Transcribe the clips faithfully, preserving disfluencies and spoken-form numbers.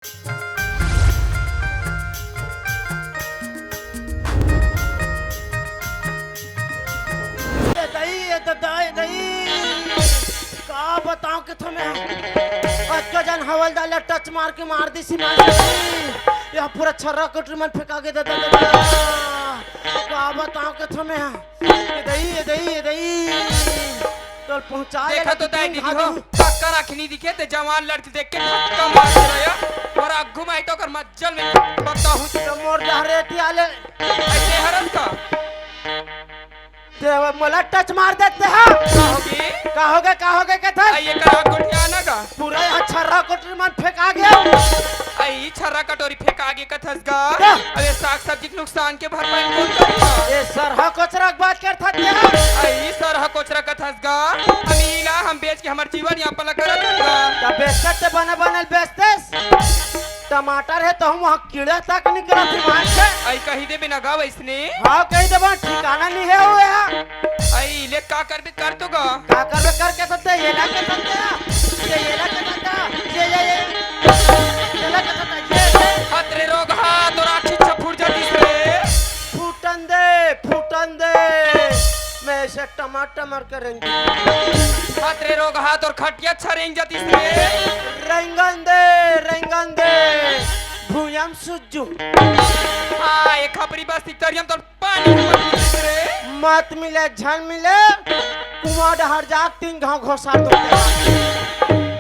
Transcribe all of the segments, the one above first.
ए दई, ए द-, दई, दई। का बताओ के थमे। अतका जन हवलदार ला टच मार के मार दिस मार। यह पूरा छर्रा कोटरी मन फेंका गे, द, द, द, द। का बताओ के थमे। ए दई, ए दई, ए दई। तोल पहुंचा देखा तो दाई दीदी हो, पक्का राखी नहीं दिखे, ते जवान लड़की देख के धक्का मार के रहा। और आगू में आई तो कर मज्जल में बताऊं। तो मोर डहरे ती आले। ऐसे हरस का? ते मोला टच मार देते हा। का होगे? का होगे, का होगे कथस? आ, ये करा गोठिया ना का? पूरा यहाँ छर्रा कोटरी मन फेंका गया। आ, ई छर्रा कटोरी फेंका गे कथस गा? का? अबे साग सब्जी के नुकसान के भरपाई कौन करी गा? ए सरहा कोचरा के बात करत हस ते हा? आ, ई सरहा कोचरा कथस गा? हम ई ला हम बेच के हमर जीवन यापन ला करत हन गा। त बेचत ते बने बनल बेचतेस? टमाटर हे तो हम वहाँ कीड़ा तक निकलत हे मार के। आई कही दे बिना गा वैसने। हाँ, कही दे बा, ठिकाना नहीं है वो यहाँ। आई ले का करबे कर तो गा। का करबे कर के सकते, ये ना कर सकते हैं। ये, ये ना कर सकता, ये, ये, ये। ये ना कर सकता, ये, ये। हतरे रोग हा, तोर आँखी छफुर जातिस रे। फूटन दे, फूटन दे। मैं ऐसे टमाटर मार के रेंग। हतरे रोग हा, तोर खटिया छरेंग जातिस रे। रेंगन दे, रेंगन दे। भूयम सुज्जू। हाँ, एक खपरी बस तरियम तोर पानी मत मिले रे। मत मिले, झन मिले, कुआं डहर जा, तीन घाव घोसार दो।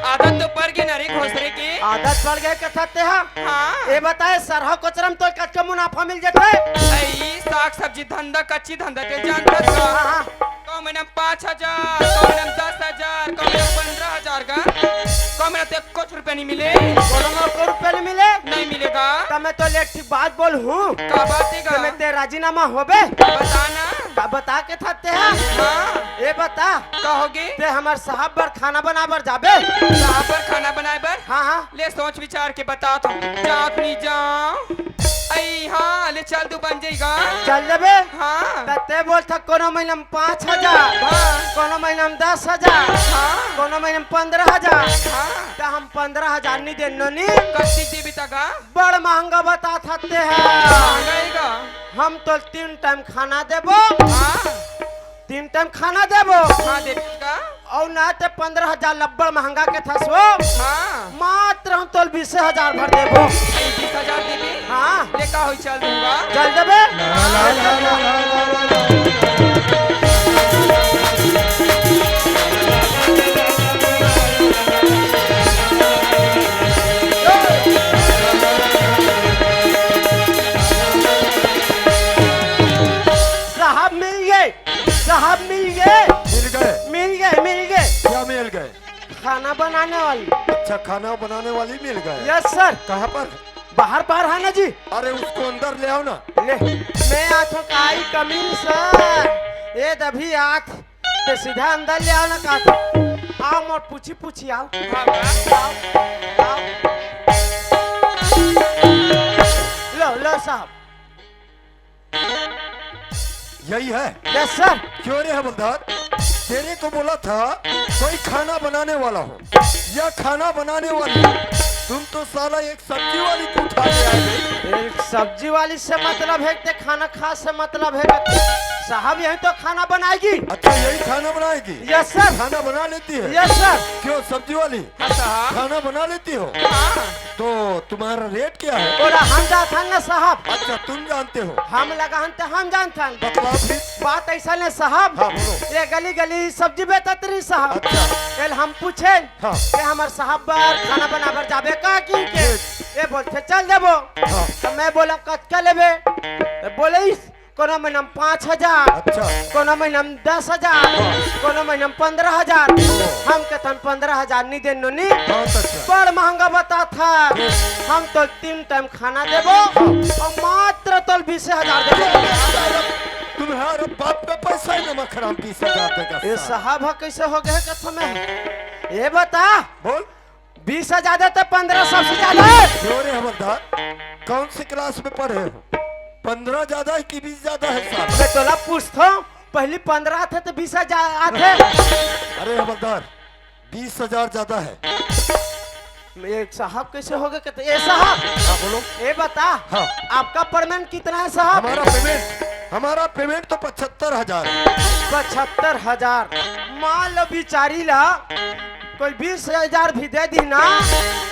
आदत तो पड़ गे ना रे घोसरे के। आदत पड़ गे कथस ते हा? हाँ। ए बताए, सरहा कोचरा म तो कतका मुनाफा मिल जथे? अई, साग सब्जी धंधा, कच्ची धंधा ते जानत हस। हाँ, हाँ। कम महीना में पाँच हजार, कम महीना में दस हजार, कम महीना में पन्द्रह हजार का, कम महीना ते कुछ रुपया नहीं मिले। कोनो में एको रुपया नहीं मिले? नहीं मिलेगा। त मैं तोला एक ठिक बात बोलहूँ। का बात हे गा? त मैं ते राजीनामा होबे? बता ना। का बता कथस ते हा? हाँ। ए बता। का होगे? ते हमर साहब बर खाना बनाए बर जाबे? साहब बर खाना बनाए बर? हाँ, हाँ। ले सोच विचार के बतात हँव। जाँव कि नहीं जाँव? अई हाँ, ले चल तू बन जाही गा। चल देबे? हाँ। त ते बोलथस कोनो महीना में पाँच हजार, हाँ। कोनो महीना में दस हजार, हाँ। कोनो महीना में पन्द्रह हजार। हाँ। त हम पन्द्रह हजार नहीं देन नोनी। कत्ती देबे त गा? बड़ महंगा बतात हस ते हा। महंगा हे गा? हम तोला तीन टाइम खाना देबो। हाँ। तीन टाइम खाना देबो। हाँ, देबे गा। अउ ना ते पन्द्रह हजार ल अब्बड़ महंगा कथस वो। हाँ। मात्र हम तोला बीस हजार भर देबो। अई बीस हजार देबे? हाँ। ले का होही, चल दूंगा। चल देबे? साहब मिल गे, साहब मिल गे। मिल गए? मिल गए, मिल गए। क्या मिल गए? खाना बनाने वाली। अच्छा, खाना बनाने वाली मिल गए। Yes sir। कहाँ पर? बाहर, बाहर है ना जी। अरे, उसको अंदर ले आओ ना। ले, मैं आथों काई कमीन sir। ए दभी आथ, ते सीधा अंदर ले आओ ना का। आओ मोर पूछी पूछी आओ। हाँ, हाँ। आओ, आओ। लो, लो साहब। यही है? Yes sir। क्यों रे हवलदार, तेरे को बोला था कोई खाना बनाने वाला हो, या खाना बनाने वाली हो, तुम तो साला एक सब्जी वाली को उठा ले आए बे। एक सब्जी वाली से मतलब है कि खाना खास से मतलब है? साहब, यही तो खाना बनाएगी। अच्छा, यही खाना बनाएगी? Yes sir। खाना बना लेती है? Yes sir। क्यों सब्जी वाली? हाँ साहब। खाना बना लेती हो? हाँ। तो तुम्हारा rate क्या है? ओला हम जानथन ना साहब। अच्छा, तुम जानते हो? हम लगान त हम जानथन। बतलाओ फिर। बात ऐसा ने साहब, हाँ, बोलो। ये गली गली सब्जी बेचत रही साहब। अच्छा। एला हम पूछेन हाँ। कि हमर साहब बर खाना बनाबर जाबे का कि के? ठीक। ये बोलथे चल देबो। हाँ। त मैं बोला कतका लेबे? त बोले इस कोनो महीना में पाँच हजार, अच्छा। कोनो महीना में दस हजार, हाँ। कोनो महीना में पन्द्रह हजार। हाँ। हम कथन पन्द्रह हजार नहीं देन नोनी। बहुत अच्छा। बड़ महंगा बतात हस। हम्म। हम तो तीन टाइम खाना देबो हाँ। अउ मात्र तोला बीस हजार देबो। तुम्हारे बाप का पैसा ही नमक हराम बीस हजार देगा ये साला। साहब ह कैसे हो गए कथम में? ये बता। बोल। बीस हजार तो पन्द्रह सबसे ज्यादा है। क्यों रे हवलदार, कौन से class में पढ़े हो? पन्द्रह ज्यादा है कि बीस ज्यादा है साहब? मैं तोला पूछता हूँ, पहली पन्द्रह थे तो बीस हजार आथे। अरे हवलदार, बीस हजार ज्यादा है। ये साहब कैसे हो गए? कहते, "ए साहब, हाँ, बोलो। ए बता, हाँ। आपका पेमेंट कितना है साहब?" हमारा पेमेंट, हमारा पेमेंट तो पचहत्तर हजार है। पचहत्तर हजार? मान लो बिचारी ला कोई बीस हजार भी दे दी ना,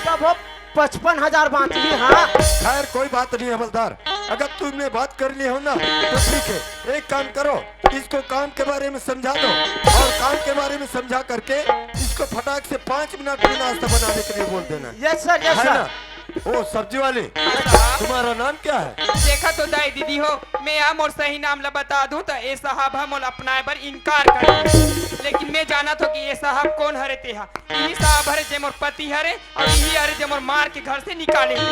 तब वो पचपन हजार बाँच ली। हाँ। खैर, कोई बात नहीं हवलदार, अगर तुमने बात कर ली हो ना तो ठीक है। एक काम करो, इसको काम के बारे में समझा दो और काम के बारे में समझा करके इसको फटाक से पाँच मिनट में नाश्ता बनाने के लिए बोल देना। यस सर, यस है सर। ना? ओ सब्जी वाले, तुम्हारा नाम क्या है? देखा तो दाई दीदी हो, मैं हा मोर सही नाम ला बता दूं तो ए साहब हा मोला अपनाए बर इनकार कर दे, लेकिन मैं जानत हो कि ए साहब कौन हरे ते हा। इही साहब हरे जे मोर पति हरे और इही हरे जे मोर मार के घर से निकाले हे।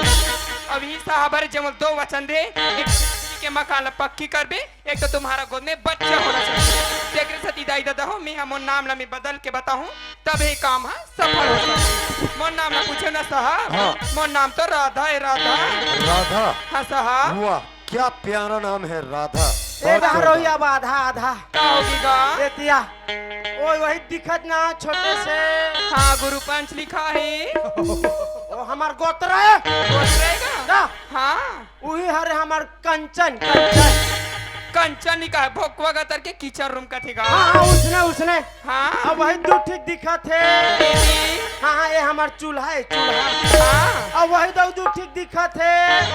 अब इही साहब हरे जे मोर दो वचन दे, एक के मकान ला पक्की करबे, एक तो तुम्हारा गोद में बच्चा होना चाहिए। तेकरे सेती दाई ददा हो, मैं हा मोर नाम ला मैं बदल के बताहूँ, तब ये काम हा सफल हो सकता। मोर नाम ला पूछो ना साहब। हाँ। मोर नाम तो राधा है, राधा। राधा? हाँ साहब। वाह, क्या प्यारा नाम है राधा। ए बहुत बाहर जोरदार। रोही अब आधा आधा। का होगी गा? ए तिया, ओ वही दिखत ना छोटे से। हाँ, गुरु पंच लिखा है। ओ हमार गोत्र है। गोत्र है का? ना। हाँ। उही हरे हमार कंचन, कंचन। कंचन नहीं कहा, भोकवा गतर के किचन रूम कथे गा। हाँ, हाँ, उसने, उसने। हाँ। अब वही दू ठीक दिखत हे। दीदी। हाँ, हाँ, ये हमार चूल्हा है, चूल्हा। हाँ। अब वही दो दू ठीक दिखत हे।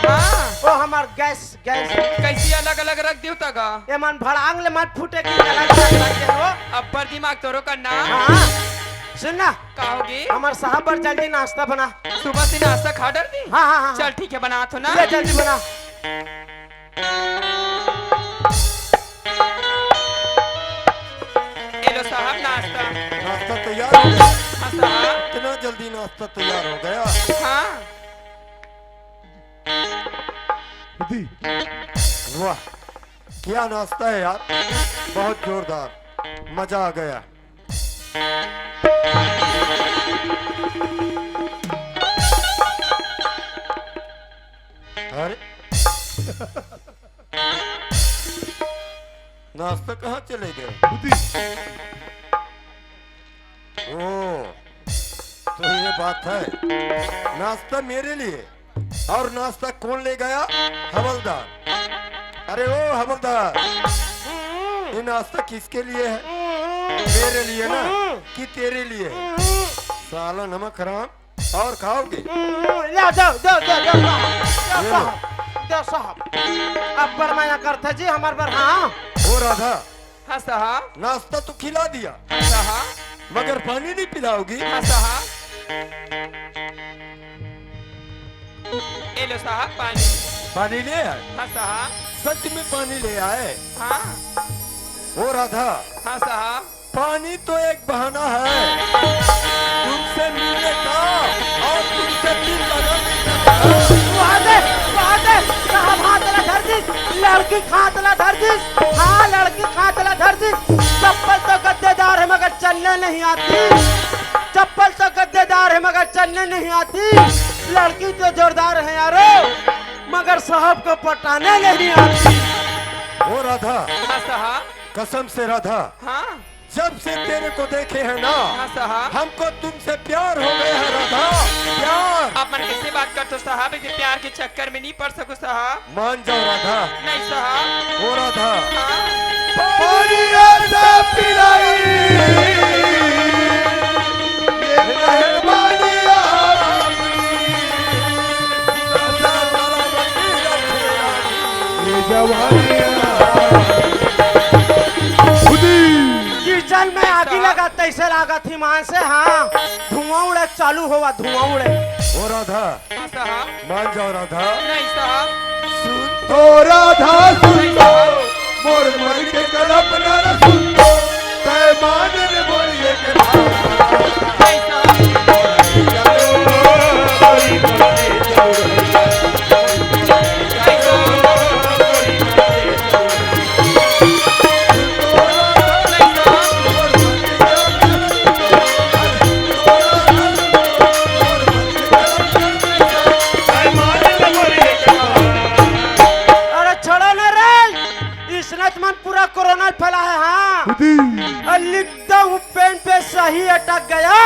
हाँ। ओ हमार गैस, गैस। कैसी अलग-अलग रख दियो त गा? ये मन भड़ांग ले मत फूटे की अलग-अलग रख दे हो। अब्बर दिमाग तोरो का ना। हाँ। सुन ना। का होगी? हमार साहब बर जल्दी नाश्ता बना। सुबह से नाश्ता खा डर दी? हाँ, हाँ, हाँ, चल हाँ। ठीक है, बना तो ना। ले जल्दी बना। ए लो साहब नाश्ता। नाश्ता तैयार हो गया? हाँ साहब। इतना जल्दी नाश्ता तैयार हो गया? हाँ। दी। वाह, क्या नाश्ता है यार, बहुत जोरदार, मजा आ गया। अरे, नाश्ता कहाँ चले गए? ओ, तो ये बात है, नाश्ता मेरे लिए। और नाश्ता कौन ले गया? हवलदार। अरे ओ हवलदार, ये नाश्ता किसके लिए है? मेरे लिए ना कि तेरे लिए? साला नमक हराम, और खाओगे? ले दो, दो, दो, दो साहब, दो ये लो। साहब, दो साहब। अब बरमाया करता जी हमार बर, हाँ। ओ राधा, हाँ साहब। नाश्ता तो खिला दिया, हाँ साहब। मगर पानी नहीं पिलाओगी? हाँ साहब। ए लो साहब पानी। पानी ले आए? हाँ साहब। सच में पानी ले आए? हाँ। ओ राधा। हाँ साहब। पानी तो एक बहाना है तुमसे मिलने का और तुमसे दिल लगाने का। वाह दे, वाह दे, साहब हाथ ला धर दिस, लड़की हाथ ला धर दिस, हाँ लड़की हाथ ला धर दिस। चप्पल तो गद्देदार है मगर चलने नहीं आती, चप्पल तो गद्देदार है मगर चलने नहीं आती। लड़की तो जोरदार है यारो, मगर साहब को पटाने नहीं आती। ओ राधा, हाँ साहब। कसम से राधा, हाँ। जब से तेरे को देखे हैं ना, हाँ साहब। हमको तुमसे प्यार हो गया है राधा, प्यार। आप मन कैसे बात करते हो साहब, ये प्यार के चक्कर में नहीं पड़ सको साहब। मान जाओ राधा। नहीं साहब। ओ राधा। हाँ। पानी ऐसा पिलाई, ये मेहरबानी आपकी, सदा सलामती रखे रानी, ये जवानी खुदी। किचन में आगी साहब। लगा तैसे लागत ही मान से, हाँ, धुआं उड़े चालू होवा, धुआं उड़े। ओ राधा, हाँ साहब। मान जाओ राधा। नहीं साहब। सुन तो राधा सुन तो, मोर मन के कल्पना सुन तो, तय मान रे बोलिए के भाव। नहीं साहब। अरे छोड़ो ना रे, इसने तो मन पूरा कोरोना फैला है, हाँ। खुदी। और लिख दो पेन पे सही अटक गया।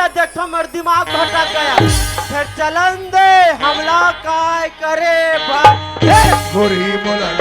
देखो, मोर दिमाग भटक गया। फेर चलन दे, हमला काय करे भा-, हे! गोरी मोला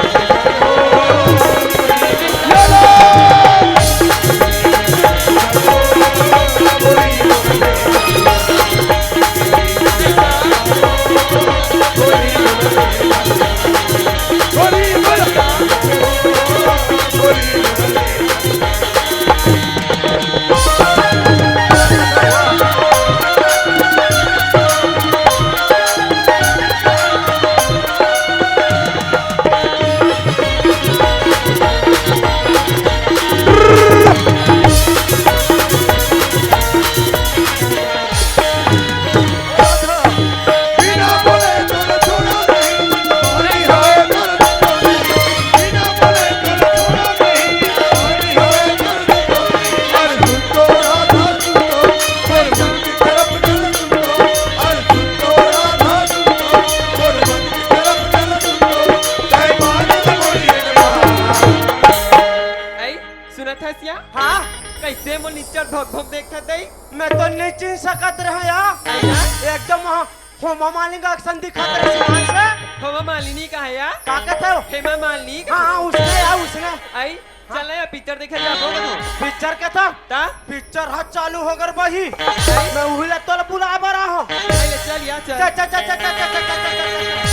ऐ, सुनत हस या? हाँ। कैसे मोर निच्चर भोक भोक देखत दई? मैं तो नहीं चिन सकत रहा या। ऐ ना? एकदम वहाँ होमा मालिनी असन दिखत रहे आसमान से। होमा मालिनी का है या? का कहत हो? हेमा मालिनी का हाँ, है? हाँ, उसने या, उसने। ऐ, हाँ। चल ना या, पिक्चर देखे जाबो ना। पिक्चर के था? ता? पिक्चर हा चालू होगे रे भाई। ऐ? मैं उही ला तोला बुलाए बर आहों। ऐ ले चल या, चल। चल, चल, चल।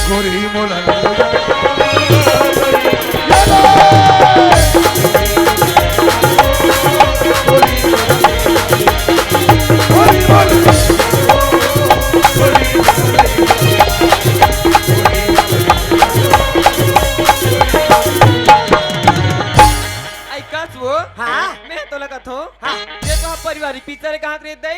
गोरी मोला ऐ कस वो? हाँ? मैं तोला कथों। हाँ। ये तो पारिवारिक पिक्चर कहाँ के रे दई?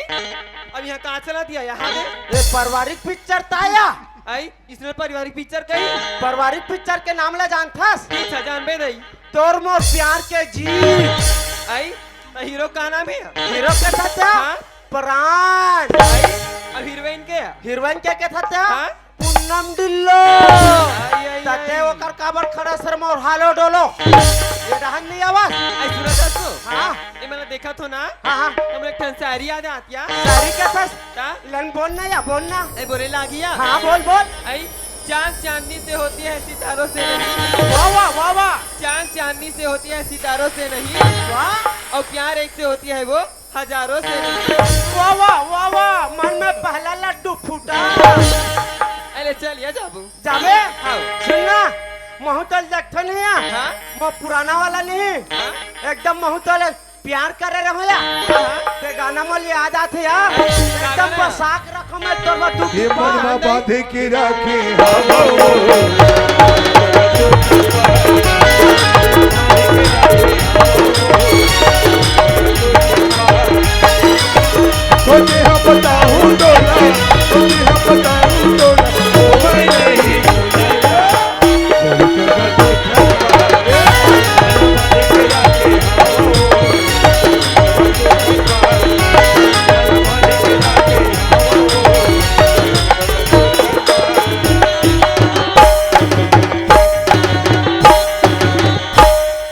अब यहाँ कहाँ चला दिया यहाँ दे? ये पारिवारिक पिक्चर ता या? ऐ, इसने पारिवारिक पिक्चर कही? पारिवारिक पिक्चर के नाम ला जानथस? अच्छा, जानबे दई। तोर मोर प्यार के जी। ऐ, तो हीरो का नाम है? हीरो के था क्या? हाँ? प्राण। ऐ, अब हीरोइन के? हीरोइन के के था क्या? हाँ? पूनम ढिल्लो। आई, आई, तते आई। ओकर काबर खड़ा सर मोर हालो डोलो। ये डहन नहीं आवाज। ऐ सुनत हस तू? हाँ। ये मैंने देखा थो ना। हाँ, हाँ। तुम एक ठन शायरी याद आत या? शायरी के था? ता? लन बोल ना या, बोल ना। ऐ बोले लागिया। हाँ, बोल, बोल। ऐ, चांद चांदनी से होती है, सितारों से नहीं। वाह, वाह, वाह, वाह। चांद चांदनी से होती है, सितारों से नहीं। वाह। और प्यार एक से होती है, वो हजारों से नहीं। वाह, वाह, वाह, वाह, मन में पहला लड्डू फूटा। अरे चल, ये जाबू। जाबे? हाँ। सुन ना, महू तोला देखथों नहीं या? हाँ? वो पुराना वाला नहीं। हाँ? एकदम महू तोला प्यार करे रहो या। हाँ? ते गाना मोला याद आथे यार। गाना एकदम ना। बसा के रखों मैं तोला दुख ये मन मा बांधे के राखे हवो। सोचे हम बताऊं डोला, सोचे हम बताऊं डोला, ओ मैं नहीं भूलेगा।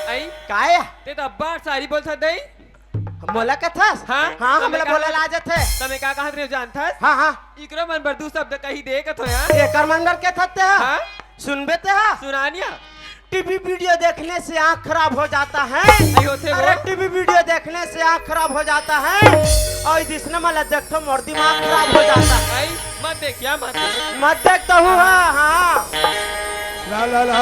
आई? काय? ते तो अब्बड़ शायरी बोलथस दई। मोला कथस? हाँ, हाँ, तमे हमला का बोला कहत, लाजत है। तमे का कहत रहे जानथस? हाँ, हाँ। इकरो मन बर दू शब्द कही दे कथो यार। एकर मन बर के थते हा? हाँ? सुनबे ते हा? सुनानिया। टीवी वीडियो देखने से आँख खराब हो जाता है। नहीं होते वो। अरे टीवी वीडियो देखने से आँख खराब हो जाता है। और जिसने मला देखो मोर दिमाग खराब हो जाता है। आई, मत देख, क्या मत देख? मत देख तो हूँ, हाँ, हाँ। ला, ला, ला।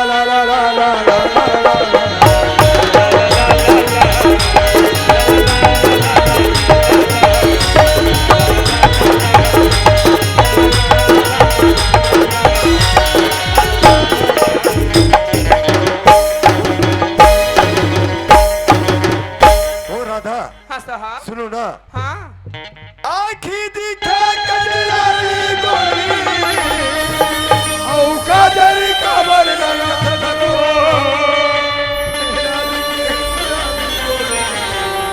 ओ राधा, हाँ, सहा। सुनो ना। हाँ। आँखी दिखे कजरारी गोरी, औ काजर काबर लगा थको।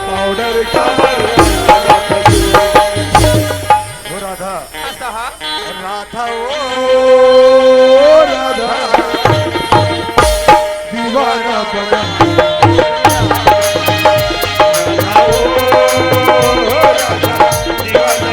पाउडर काबर लगा थको। ओ राधा। हाँ, सहा। राधा ओ राधा, दीवाना बना। राधा ओ राधा, दीवाना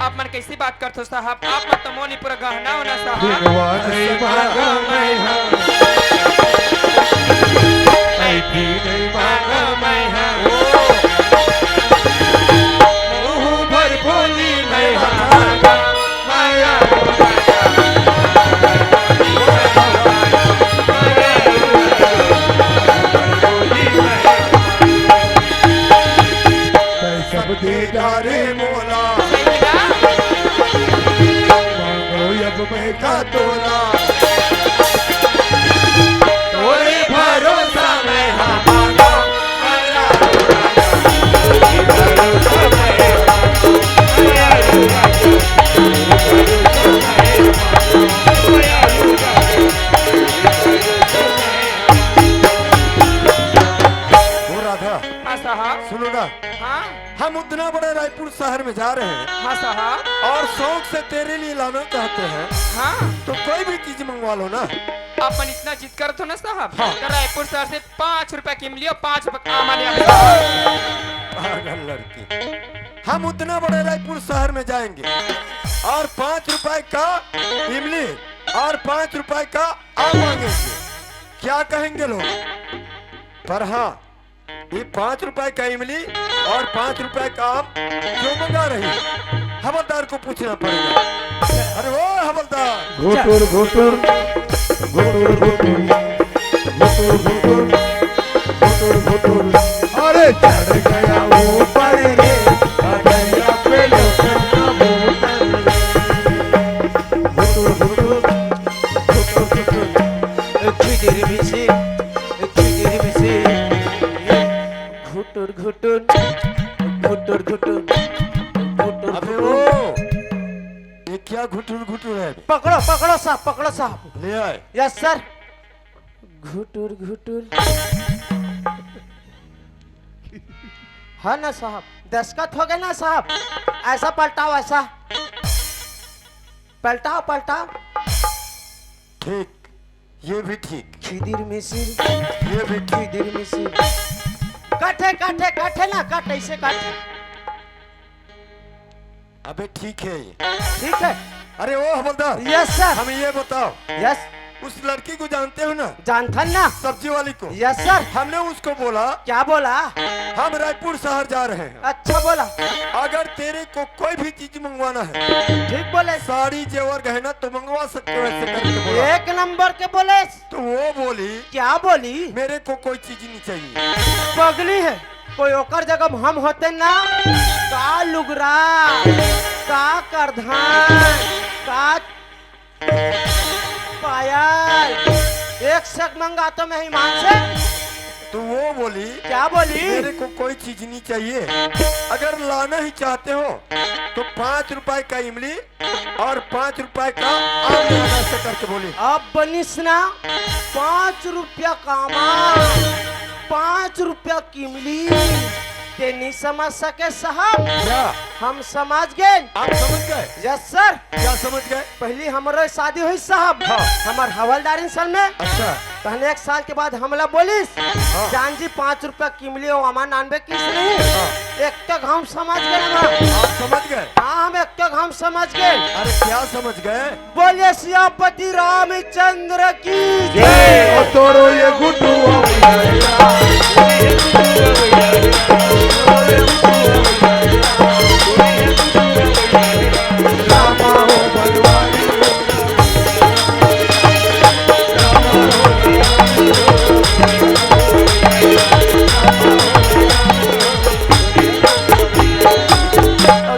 आप मन कैसी बात करथो साहब? आप मन तो मोनी पूरा गहना होना साहब। दिनवा नहीं मांगा मैं हा, ऐठी नहीं मांगा मैं हा। मुंह भर बोली मैं हा, माया सब दे डारे मोला। मांगो अब मैं का तोला। तोरे भरोसा मैं हा मांगो। ओ राधा, हाँ साहब। सुनो ना। हाँ। हम उतना बड़े रायपुर शहर में जा रहे हैं। हाँ साहब। और शौक से तेरे लिए लाना चाहते हैं। हाँ। तो कोई भी चीज मंगवा लो ना। आप मन इतना जिद करत हो ना साहब, हाँ। तो रायपुर शहर से पाँच रुपया की इमली और पाँच रुपया का आम आने आप। पागल लड़की, हम उतना बड़े रायपुर शहर में जाएंगे और पाँच रुपए का इमली और पाँच रुपए का आम मांगेंगे, क्या कहेंगे लोग? पर हाँ, ये पाँच रुपए का इमली और पाँच रुपए का आम क्यों मंगा रही है? हवलदार को पूछना पड़ेगा। अरे ओ हवलदार। घुटुर घुटुर, घुटुर घुटुर, घुटुर घुटुर, घुटुर घुटुर। अरे चढ़ गया ऊपर रे, अटैया पे लोटन का बोतल रे। घुटुर घुटुर, घुटुर घुटुर। ए, खिदिर मिसिर, ए, खिदिर मिसिर। घुटुर घुटुर, घुटुर घुटुर, घुटुर अबे घुटुर। ओ, ये क्या घुटुर घुटुर है? पकड़ो, पकड़ो साहब, पकड़ो साहब। ले आए। Yes sir. घुटुर घुटुर। हाँ ना साहब, दस्तखत हो गए ना साहब, ऐसा पलटाओ, ऐसा पलटाओ, पलटाओ। ठीक, ये भी ठीक। खिदिर मिसिर, ये भी ठीक। खिदिर मिसिर। कट है, कट है, कट है ना, कट, ऐसे कट। अबे ठीक है ये। ठीक है। अरे ओ हवलदार, यस सर। हमें ये बताओ, यस। उस लड़की को जानते हो ना? जानथन ना। सब्जी वाली को। Yes sir. हमने उसको बोला, क्या बोला? हम रायपुर शहर जा रहे हैं। अच्छा बोला। अगर तेरे को कोई भी चीज मंगवाना है, ठीक बोले। साड़ी जेवर गहना तो मंगवा सकते हो, ऐसे करके बोला। एक नंबर के बोले। तो वो बोली, क्या बोली? मेरे को कोई चीज नहीं चाहिए। पगली है, कोई ओकर जगह हम होते ना, का लुगरा, का करधन, का पायल, एक से एक मंगातो मैं ईमान से। तो वो बोली, क्या बोली? मेरे को कोई चीज नहीं चाहिए, अगर लाना ही चाहते हो तो पाँच रुपए का इमली और पाँच रुपए का आम ले आना, ऐसे करके बोली। अब बनिस ना, पाँच रुपया का आम, पाँच रुपया की इमली, ते नहीं समझ सके साहब। क्या? हम समझ गए। आप समझ गए? Yes sir. क्या समझ गए? पहली हमरो शादी हुई साहब, हाँ। हमार हवलदारी सन में। अच्छा। तहने एक साल के बाद हमला बोलिस, हाँ। जान जी पाँच रुपया किमली हो, अमा नानबे किस नहीं। हाँ। एक तक हम समझ गए ना। आप समझ गए? हाँ, हम एक तक हम समझ गए। अरे क्या समझ गए? बोलिए सियापति रामचंद्र की जय। और तोरो ये गुड्डू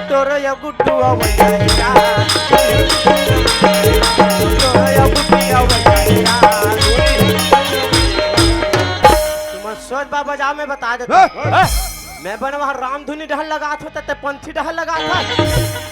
तोरा या गुड्डू आवैया। तोरा या गुड्डी आवैया। तुम सोच बाबा जा, मैं बता देता हूँ। हाँ। मैं बन वहाँ रामधुनी डहल लगा था, ते पंथी डहल लगा था।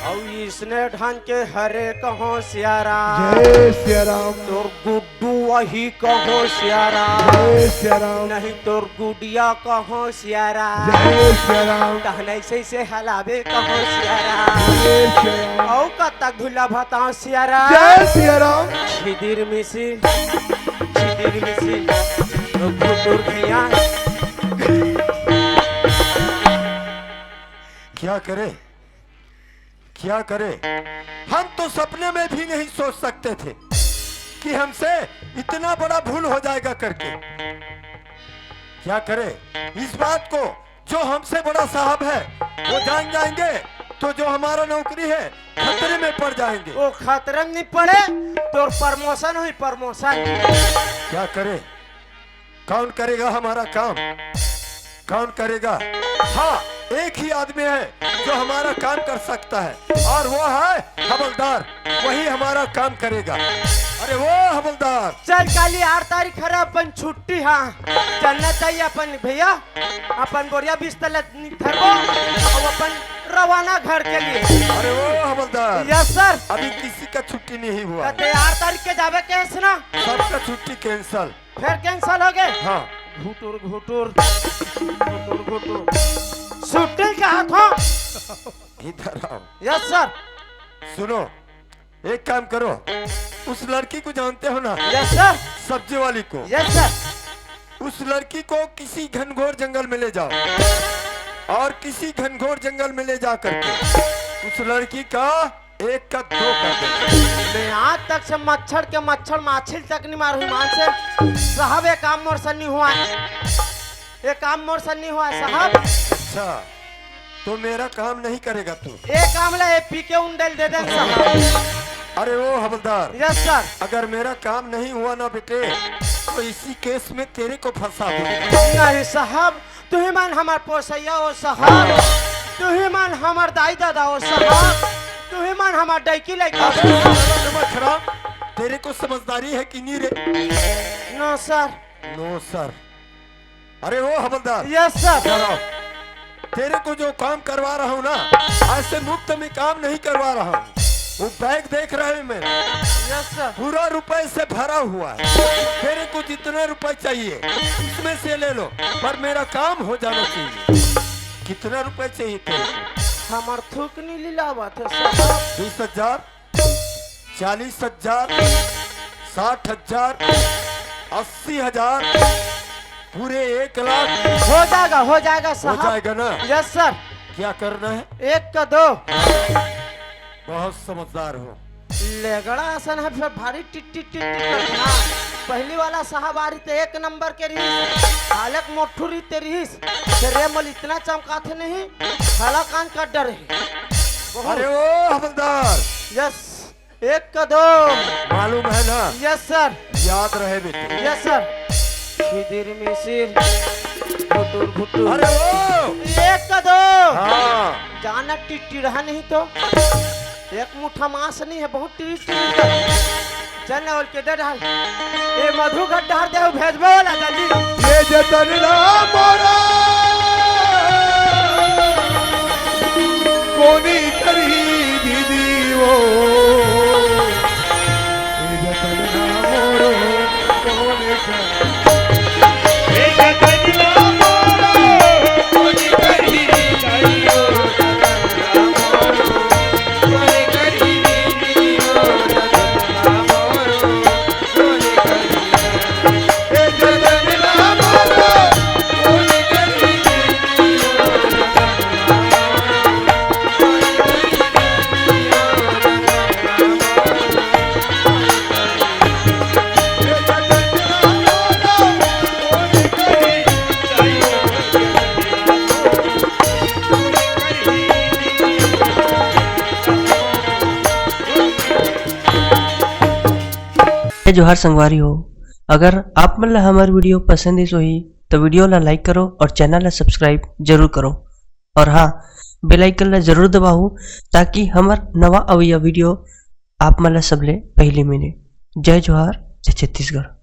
और इसने ढान के हरे कहो सिया राम। जय सिया राम। तोर गुड्डू वही कहो सिया राम। जय सिया राम। नहीं तोर गुडिया कहो सिया राम। जय सिया राम। तहन ऐसे से हलावे कहो सिया राम। जय सिया राम। औ कतक धुला भताओ सिया राम। जय सिया राम। खिदिर मिसिर, खिदिर मिसिर, घुटुर भैया। क्या करे? क्या करे, हम तो सपने में भी नहीं सोच सकते थे कि हमसे इतना बड़ा भूल हो जाएगा करके। क्या करे, इस बात को जो हमसे बड़ा साहब है वो जान जाएंगे तो जो हमारा नौकरी है खतरे में पड़ जाएंगे। वो खतरे में नहीं पड़े, तोर promotion हुई, promotion। क्या करे, कौन करेगा हमारा काम, कौन करेगा? हाँ, एक ही आदमी है जो हमारा काम कर सकता है और वो है हवलदार, वही हमारा काम करेगा। अरे वो हवलदार। चल, काली आठ तारीख हरे, अपन छुट्टी। हाँ, चलना चाहिए अपन भैया, अपन बोरिया बिस्तर ल धरबो और अपन रवाना घर के लिए। अरे वो हवलदार। Yes sir। अभी किसी का छुट्टी नहीं हुआ है। कते आठ तारीख के जाबे कहेस ना? सबका छुट्टी cancel। फिर cancel हो गए? हाँ। घुटुर घुटुर, घुटुर घुटुर। छुट्टी कहा था? इधर आओ। Yes sir। सुनो, एक काम करो, उस लड़की को जानते हो ना? Yes sir। सब्जी वाली को। Yes sir। उस लड़की को किसी घनघोर जंगल में ले जाओ और किसी घनघोर जंगल में ले जा करके उस लड़की का एक का दो कर दो। मैं आज तक से मच्छर के मच्छर माछिल तक नहीं मारू मान से। साहब, ये काम मोर से नहीं हुआ है, ये काम मोर से नहीं हुआ है साहब। अच्छा, तो मेरा काम नहीं करेगा तू? ये काम ला ये पी के उंडल दे दे साहब। अरे ओ हवलदार। Yes sir। अगर मेरा काम नहीं हुआ ना बेटे, तो इसी case में तेरे को फंसा दूंगा। नहीं साहब, तुही मन हमर पोसैया हो साहब, तुही मन हमर दाई दादा हो साहब, तुही मन हमर डैकी लैका हो। अबे साला दिमाग खराब, तेरे को समझदारी है कि नहीं रे? No sir। No sir। अरे ओ हवलदार। Yes sir। इधर आओ। तेरे को जो काम करवा रहा हूँ ना, ऐसे मुफ्त में काम नहीं करवा रहा हूँ। वो bag देख रहे हैं मेरा। Yes sir। पूरा रुपए से भरा हुआ है। तेरे को जितने रुपए चाहिए, उसमें से ले लो, पर मेरा काम हो जाना चाहिए। कितना रुपए चाहिए तेरे को? हमर थूक नहीं लिलावत है साहब। बीस हजार, चालीस हजार, साठ हजार, अस्सी हजार, पूरे एक लाख। हो जाएगा, हो जाएगा हो साहब। जाएगा ना? Yes sir। क्या करना है? एक का दो। बहुत समझदार हो। लेगड़ा असन है, फिर भारी टिट टिट टिट टिट करथे। हाँ, पहली वाला साहब आ रही तो एक नंबर के रहीस, हालक मोठू रही ते रहीस, फिर ये मल इतना चमकाथे नहीं, खाला कान का डर है। बहुत। अरे ओ हवलदार। Yes। एक का दो। मालूम है ना? Yes sir। याद रहे बेटे। Yes sir। खिदिर मिसिर, घुटुर घुटुर। अरे ओ। एक का दो। हाँ। जाना टिटिड़ा नहीं तो। एक मुठा मांस नहीं है, बहुत टिरी टिरी कर। चल ना, ओल के दे डाल। ए मधु घर डाल दे, भेजबे वाला जल्दी। ये जतन ना मोरा, कोनी करी दीदी वो। ये जतन ना मोरो, कोनी करी। जय जोहार संगवारी हो, अगर आप मन ला हमर video पसंद आइस होही, तो video ला like करो और channel ला subscribe जरूर करो। और हाँ, bell icon ला जरूर दबाओ, ताकि हमर नवा अवइया video आप मन ला सबले पहली मिले। जय जोहार, जय छत्तीसगढ़।